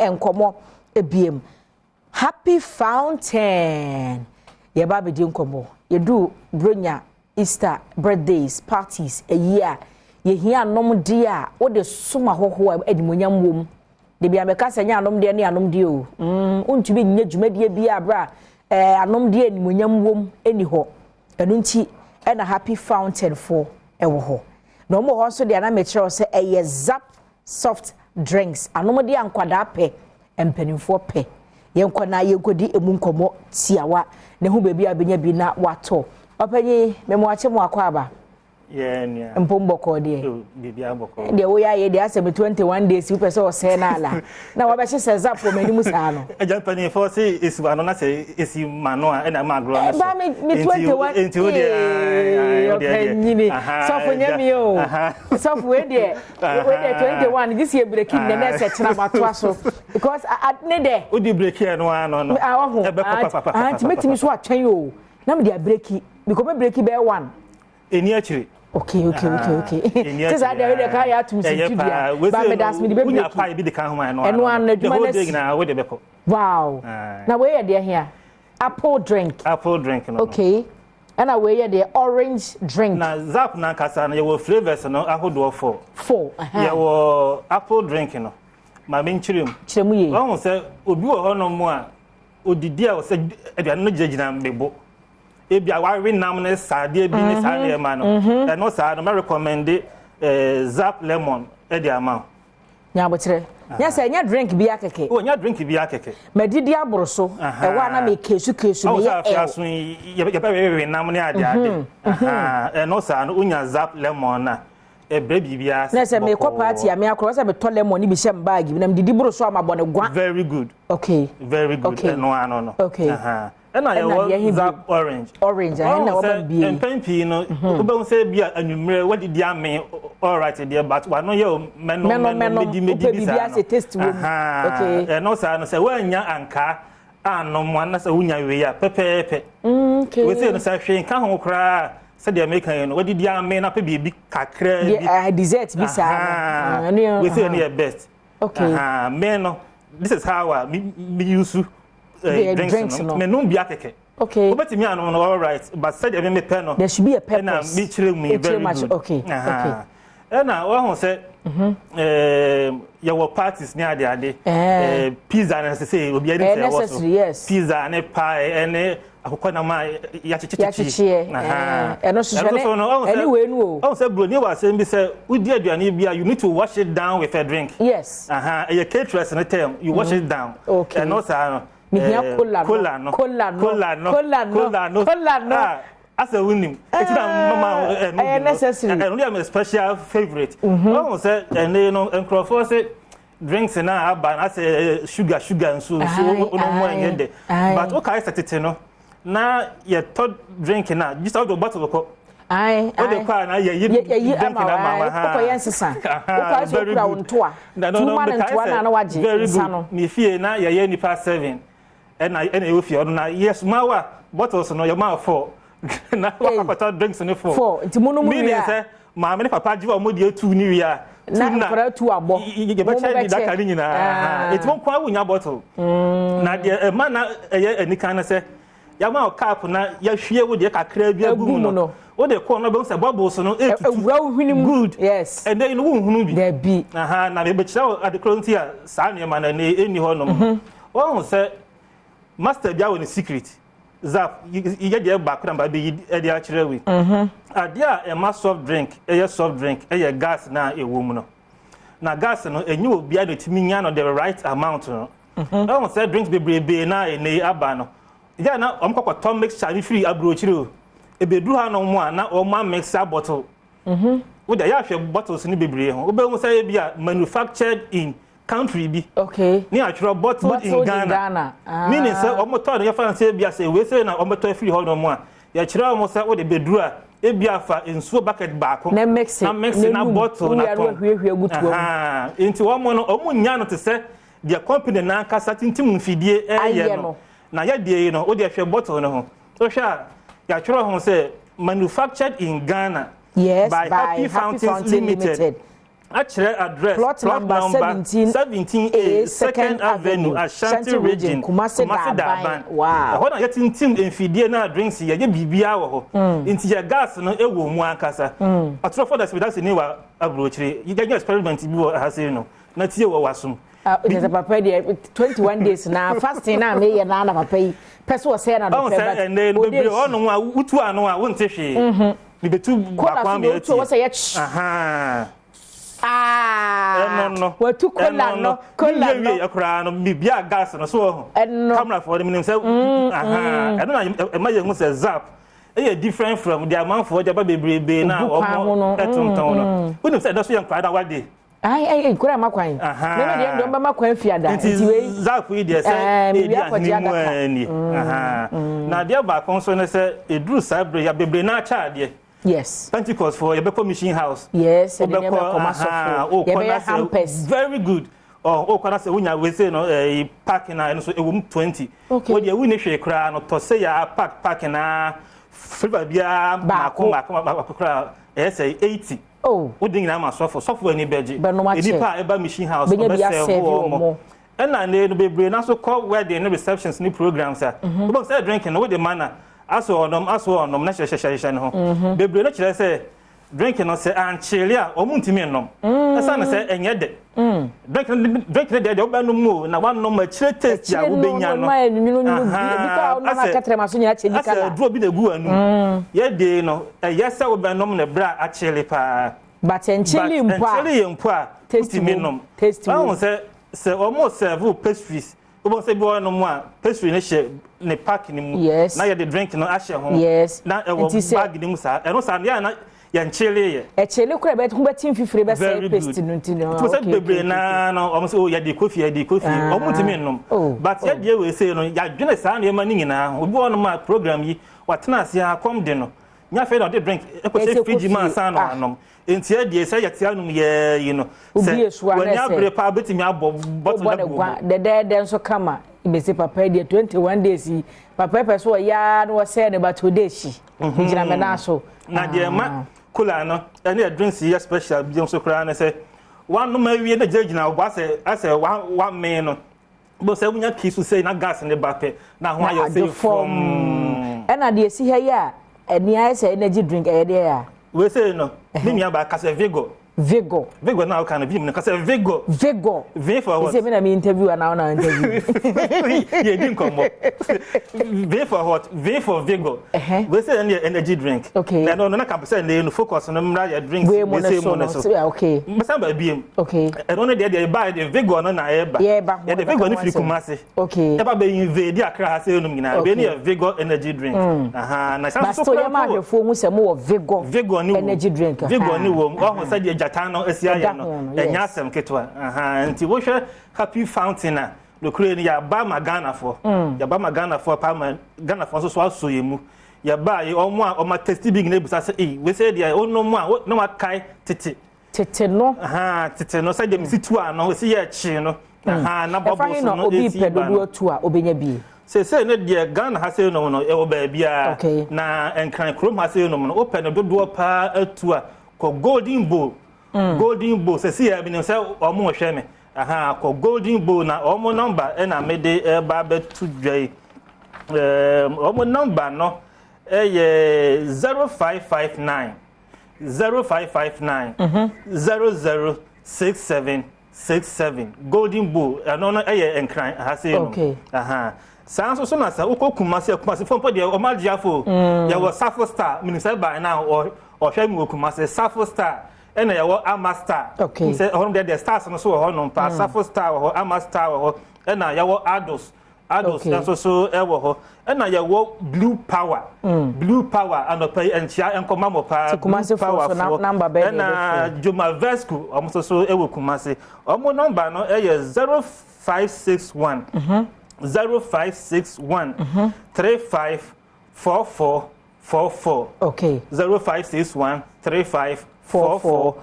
Nkɔmmɔ ebiem. Happy Fountain, yɛba abɛdi nkɔmmɔ. Yɛdu Bronya, Easter, birthdays, parties, ɛyi a yɛhia anomdeɛ a wode som ahɔhoɔ a animonyam wom. Debi amɛka sɛ nyɛ anomdeɛ ne anomdeɛ o. Wontumi nyɛ dwumadie bi a berɛ a anomdeɛ animonyam wom ɛni hɔ. Ɛno nti ɛna Happy Fountain foɔ ɛwɔ hɔ. Na wɔn wɔ hɔ nso deɛ, na mekyerɛw sɛ ɛyɛ Zap soft drinks, anomdeɛ a nkwadaa pɛ, mpanimfoɔ pɛ. Yɛnkɔ na yɛnkɔdi emu nkɔmmɔ tiawa na ehu beebi a bɛnya bi na watɔ. Ɔpanyin, mɛmo mu akɔ aba. Mpom bɔkɔɔ deɛ? Deɛ woyɛ ayɛ deɛ asɛ me 21 days, wopɛ sɛ ɔsɛe no ala na wɔbɛhyɛ sɛ Zap wɔ m'anim saa no. Agya, mpanimfoɔ sɛ esi ano na sɛ esi ma no a, ɛna ɛma agorɔ no so. Ba me 21. Nti wo deɛ Ɔpanyini sɔfo nyɛ mi o. Sɔfo, wei deɛ 21 gye si ebreak nnɛ na ɛsɛ kyena matoa so because ne dɛ. Wodi break yɛ no ano no. Ɔho. Ɛbɛkɔ papapapa. Nti mɛtumi so atwɛn o na mede abreak because mɛ break bɛyɛ one. Ɛni akyire. Okay, ti saa deɛ, wei ka yɛ atum si tu dua ba mɛ das mi de bɛ break. Wonya pie bi de ka ho ɛno. Ɛno ano adwuma na si. The whole day nyinaa wode bɛkɔ. Wow, na wei yɛ deɛ hia, apple drink. Apple drink no. Okay, ɛna wei yɛ deɛ orange drink. Na Zap nankasa no, yɛwɔ flavours no ahodoɔ four. Four. Yɛwɔ apple drink no, maame, nkyerɛ mu. Kyerɛ mu yie. Wɔn sɛ obi wɔ hɔnom a odidi a ɔsɛ aduane no gyinagyina mmebo, ebi a wawe nam ne saadeɛ bi ne saa nneɛma no. Ɛno saa no, mɛ recommend Zap lemon ɛde ama wo. Nyabokyerɛ nyɛ sɛ ɛnyɛ drink bi akɛkɛ. O, nyɛ drink bi akɛkɛ. Mɛdidi aboro so, ɛwɔ a na mɛ kesu kesu mɛ yɛ ɛw. Aso yi yɛbɛwewe nam ne ade ade, ɛno saa no, wonya Zap lemon na ɛbrɛ biribiara. Na sɛ mekɔ party a, me akorɔ sɛ metɔ lemon ni bi hyɛ m bag bi na medidi boro so ama bɔ ne gua. Very good. Very good. Ɛno ano no. Ɛna yɛwɔ Zap orange. Orange ɛna na wɔba bie. Mpɛn pii no, wobɛhu sɛ bi a anwummerɛ wadidi ame, alright deɛ, but wano yɛ o mɛno mɛno, medi medi bi saa no. Taste wɔ mu, okay. Ɛno saa no, sɛ woanya ankaa anom anasɛ wonya wei a pɛpɛɛpɛ. Wei no sɛ hwee nka ho koraa, sɛdeɛ meka yi no, wadidi ame na pɛ biribi kakra bi. Dessert bi saa no. Wei sɛ no yɛ best. Me no, this is how a me use drinks no. Me nom bi akɛkɛ. Wobɛtumi anom no, all right, but sɛdeɛ me mepɛ no there should be a purpose. Ɛna mekyerɛ mu yi, very good. Ɛna wahu sɛ yɛwɔ parties ne ade ade, pizza no sɛ sɛ obiara nim sɛ ɛwɔ so, pizza ne pie ɛne akokɔ nam a yɛakyekyekyekye. Ɛno soso ɛne wei no o. Ɔhu sɛ buroni wɔ asɛm bi sɛ wodi aduane bi a, you need to wash it down with a drink. Ɛyɛ caterers no term, you wash it down. Ɛno saa no, mihia cola no. Cola no. Cola no. Cola no. Cola no. Cola no. Cola no. Asɛ wonim eti na mama ɛno. Ɛyɛ necessary. Ɛno yɛ my special favourite. Ɔhu sɛ ɛne no, nkurɔfoɔ sɛ drinks na aba na asɛ sugar sugar, nsuo nsuo, ɔno mu ɛnyɛ dɛ, but wokae sɛ tete no na yɛtɔ drink na gye sɛ wode bottle kɔ. Wode kɔ a na yɛyi drink na ma wa ha. Wokɔ yɛ nsesa, wokɔ sɛ okura wo ntoa tuma ne ntoa na wagye nsa no. Ne fie na yɛyɛ nipa seven ɛna ɛwɔ fie ɔno na yes ma wa bottles no yɛ ma four na wakɔtɔ drinks ne four. Four, nti mu no mu wia sɛ maame ne papa gye wɔn deɛ tu ne wia. Na nkɔla tu abɔ. Yɛbɛkyɛ di daka ne nyinaa, eti wɔn kwan wonya bottle na deɛ ɛma na ɛyɛ anikan no sɛ yàmà o cup na yɛhwie wo deɛ kakra bi agu mu no, wo de kɔɔ no, bɛhu sɛ bubbles no etutu. Ewura wo hwene mu. Good. Ɛnɛ yi no, wo nhunu bi. Dabi. Na mebɛkyerɛ wo ade koro nti a saa nneɛma no ɛnɛ ɛnni hɔ nom. Wɔn sɛ master bi awɔ ne secret. Zap yɛ deɛ baako na ba bɛyi ɛde akyerɛ wi. Adeɛ a ɛma soft drink ɛyɛ soft drink ɛyɛ gas na ɛwɔ mu no, na gas no ɛnyɛ obiara na ɛtumi nya no the right amount no. Ɛwɔn sɛ drinks bebrebe na ɛnɛ aba no yɛ na wɔn kɔkɔtɔ mixture ne firi aburokyire o, ebeduru ha nom a na wɔn amix bottle. Wode yɛ ahwɛ bottles no bebree ho, wobɛhu sɛ ebi a manufactured in country bi. Ne atwerɛ bottled in Ghana, Ghana. Ah. Meaning sɛ wɔn tɔ no, yɛfa no sɛ ebi a sɛ wei sɛ na wɔn bɛtɔ afiri hɔ nom a, yɛkyerɛ wɔn sɛ wode beduru a, ebi afa nsuo bucket baako na mix. Na mix na bottle na tɔn. Nti wɔn no, wɔn nya no te sɛ deɛ company n'ankasa tintim mfidie ɛyɛ no. Na yɛ deɛ yi no, wode hwɛ bottle no ho, wohwɛ a, yɛatwerɛ ho sɛ manufactured in Ghana by Happy Fountains Limited. Akyerɛ address, Plot number 17 17A, Second Avenue, Ashanti Region, Kumasi Daban. Wow. Ɛhɔ na yɛtintim mfidie na drinks, yɛyɛ biribiara wɔ hɔ. Nti yɛ gas no ɛwɔ mu ankasa. Atorɔfoɔ da sibidasi ne wɔ aburokyire. Yɛnyɛ experiment bi wɔ ha sei no na tie wɔ wasom. Ah, sɛ papa deɛ, 21 days na fasting na meyɛ na papa yi pɛ sɛ ɔsɛe na Ɔn dɔpɛ. Sɛ ɛnɛ no bebree ɔnom a wotu ano a wonte hwee. Mebetu Kola baako so ama deɛ wotu a yɛatie. wɔsɛ yɛ Aha. Ah, Ɛno no. Watu kola no, kola no. Wie koraa no, bibia gas no so wɔ ho. Ɛno. Camera foɔ no menim sɛ aha ɛno na ɛma yɛhu sɛ Zap ɛyɛ different from deɛ amanfoɔ de aba bebrebe na Ogu kwan ho no. wɔn ɛtontɔn no. Wonim sɛ ɛdɔ so yɛ nkwadaa na wade. Ai ai ai, kura ma kwan. Aha. Meme deɛ ndɔm bɛma kwan fiada. Nti Nti wei Zap yi deɛ sɛ mewie ɛdi akɔgye ahene mu adaka. ani. Aha. Na adeɛ baako nso ne sɛ ɛduru saa bere yɛ bebree na akyɛ adeɛ. Pentecost foɔ, yɛbɛkɔ mission house. Yes, ɛde nneɛma kɔma aha, sɔfo. wokɔ Yɛbɛyɛ na sɛ- hampers. Very good. Ɔ wokɔ na sɛ wonya wese no pack na ɛno nso ɛwɔ mu 20. Okay. Wo deɛ wonni hwee koraa no, tɔ sɛ yɛ pack na flavour biara Baako. baako baako baako koraa ɛyɛ sɛ 80. Oh. Wode nyinaa ma sɔfo, sɔfo ani bɛgye. Bɛnom akyɛ. Nipa a ɛba mission house Bɛnya bi ɔbɛsɛɛvo asɛɛve wɔn. wɔn. Ɛna ne no bebree na so kɔ wedding ne receptions ne programs a wobɛhu sɛ drink no wode ma na asɔ ɔnom, asɔ ɔnom na hyehyɛhyehyɛ ne ho. Bebree no kyerɛ sɛ drink no sɛ ankyele a, ɔmo ntumi nnom, ɛsiane sɛ ɛnyɛ dɛ. Drink no deɛ wobɛnom mu o, na woanom akyire taste a Akyire no, wobɛnya no no, ma yɛ nwunu nwunu bi. Ebi koraa wonom Asɛ- akɛtrɛma so nyinaa kyɛ bi asɛ kala. aduro bi na egu w'anum. Yɛde no ɛyɛ sɛ wobɛnom ne berɛ a akyele paa. But nkyele mpo a. Nkyele yɛ mpo a Taste wotumi wom, nom. taste wom. Wahu sɛ ɔmo serve pastries, wobɛhu sɛ bi wɔ hɔnom a pastry no hyɛ ne pack no mu na yɛde drink no ahyɛ ho na Nti ɛwɔ bag no mu saa. Ɛno saa no yɛ a na yɛnkyele yɛ. Ɛkyele koraa bɛ ho bɛti mfifire Very bɛsɛe good. paste no, nti no. Nti sɛ bebree naa no ɔmo sɛ, oh, yɛde kɔ fie, yɛde kɔ fie, ɔmo ntumi nnom. But yɛdeɛ wei sei no, yɛadwene saa nneɛma no nyinaa ho. Obi wɔ hɔnom a program yi watena ase a kɔm de no nya, afei na ɔde drink ɛkɔhyɛ Ɛsɛ kɔ fridge mu fie. ansa na wanom. Nti ɛdeɛ sɛ yɛte anom yɛɛ yi no sɛ Obie so a na w'ani ɛsɛ- abere paa, bɛtumi abɔ bottle Wobɔ no ne agu gua hɔ. dɛdɛɛdɛ nso kama. Mbese papa yi deɛ, 21 days yi papa yi pɛ so ɔyaa na wɔsɛɛ ne but ɔde akyi gyina me nan so. Na deɛ ɛma kola no ɛne yɛ drinks yi yɛ special bi nso koraa ne sɛ wanom awie na gyinagyina hɔ asɛ wamee no bó sɛ wonya kii so sɛ na gas ne ba pɛ na ho Na ayɛ adwo sɛ fɔm. Ɛna deɛ esi ha yi a ɛni ayɛ sɛ energy drink, ɛyɛ deɛ a? Wei sɛ no, me nua ba kasɛ Vigor. Vigor. Vigor na woka no vim no kasɛ Vigor. Vigor. V for what? Ɛsɛ mi na mi interview anaa ɔna interview? Yɛdi nkɔmmɔ. V for what? V for Vigor. Wei sɛ ɛno yɛ energy drink. Na ɛno no na ka sɛ ne no focus no mmra yɛ drinks Wei mu wei ne sɛ so mu no ne so. so, okay. Mbɛsan ba biem. Ɛno no deɛ ɛba yɛ de Vigor no na ɛba. Yɛba ho, Yɛde yɛbɛka Vigor no ho firi asɛm. Kumase. Ɛba bɛ invade Accra ha sɛ ɛnum nyinaa. Wei ne yɛ Vigor energy drink. Aha, na san But so still koraa yɛ maa mpo wɔ- ahwɛfoɔ hu sɛ mo wɔ Vigor Vigor ne wɔ energy drink. Vigor ne wɔ mu. Ɔho sɛdeɛ gyata no asi ayɛ Ɛda no ho no, ɛnyɛ yes. asɛm ketewa. Aha, nti wohwɛ Happy Fountain a, nokure no yɛaba ma Ghanafoɔ, yɛaba ma Ghanafoɔ paa, ma Ghanafoɔ nso so asɔ yɛn mu. Yɛbaa yɛ ɔmo a ɔmo atesti bi nyinaa ebisa sɛ ei, wei sɛ deɛ wonom a na wakae tete. Tete no. Aha, tete no, sɛdeɛ mesi tu ano esi yɛ kyi no, aha, na Ɛfa bubbles he na no obi esi pɛ ba dodoɔ no. tu a obɛnya bi? Seesei no deɛ, Ghana ha sei nom no ɛwɔ baabiara. Na Nkran kurom ha sei nom no, wopɛ no dodoɔ paa atu a, kɔ Golden Bowl. Golden Bowl sɛsi yɛ menim sɛ ɔmo hwɛ me. Aha, kɔ Golden Bowl na ɔmo number ɛna mede ɛba abɛto dwa yi. Ɔmo number no ɛyɛ 0559 0559 006767. Golden Bowl, ɛno no ɛyɛ Nkran ha sei no. Aha, saa nso so na sɛ wokɔ Kumase, Kumase fo mpo deɛ ɔmo agye afo. Yɛwɔ Safo Star, menim sɛ ban na ɔhwɛ mi wɔ Kumase. Safo Star ɛna yɛwɔ Ama Star. Sɛ ɛhɔ nom deɛ stars no so wɔ hɔ nom paa. Safo Star wɔ hɔ, Ama Star wɔ hɔ, ɛna yɛwɔ Ados nso so ɛwɔ hɔ, ɛna yɛwɔ Blue Power. Blue Power, anɔpɛ yi nkyia nkɔma mɔ paa. Ti Kumasi Blue Power foɔ so foɔ. Number bɛn na Ɛna Joma Vesco, ɔmo nso so ɛwɔ Kumasi. Ɔmo number no ɛyɛ 0561 0561 354444. 0561 354444.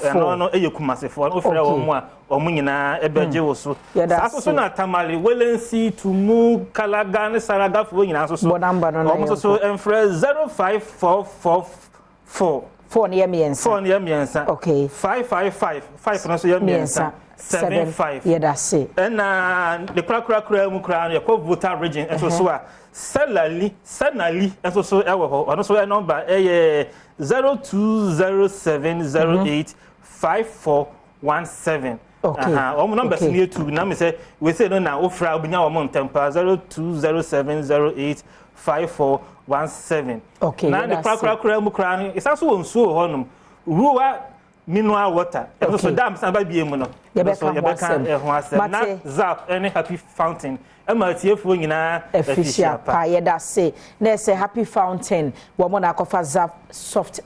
Ɛno no ɛyɛ Kumasefoɔ no, wofrɛ wɔn mu a, wɔn nyinaa ɛbɛgye wo so. Yɛda Saa so so ase. na Tamale, Welensi, Tumu, Kalaga ne Saragafoɔ nyinaa nso so Bɔ number no na wɔn nso so mfrɛ 05444. Four no yɛ mmiɛnsa. Four no yɛ mmiɛnsa. 555, five no nso yɛ mmiɛnsa. 75. Yɛda se. Ɛna ne korakorakora mu koraa no, yɛkɔ Volta Region nso so a, Sɛlali, Sɛnali nso so ɛwɔ hɔ. Ɔno nso number ɛyɛ 0207085417. Wɔn numbers ni etu na mi sɛ wese no na ofura obinya wɔn ntɛm pa, 0207085417. Na ne Yɛda se. korakorakora mu koraa no, esan so wɔ nsuo wɔ hɔnom, Ruwa mineral water ɛno so dam san ba bie mu no. Yɛbɛka ɛno so ho yɛbɛka asɛm. ɛho asɛm na Mate. Zap ɛne Happy Fountain ɛma atiefoɔ nyinaa Afisia pa. Yɛda se na ɛsɛ Happy Fountain wɔn mo na akɔfa Zap soft.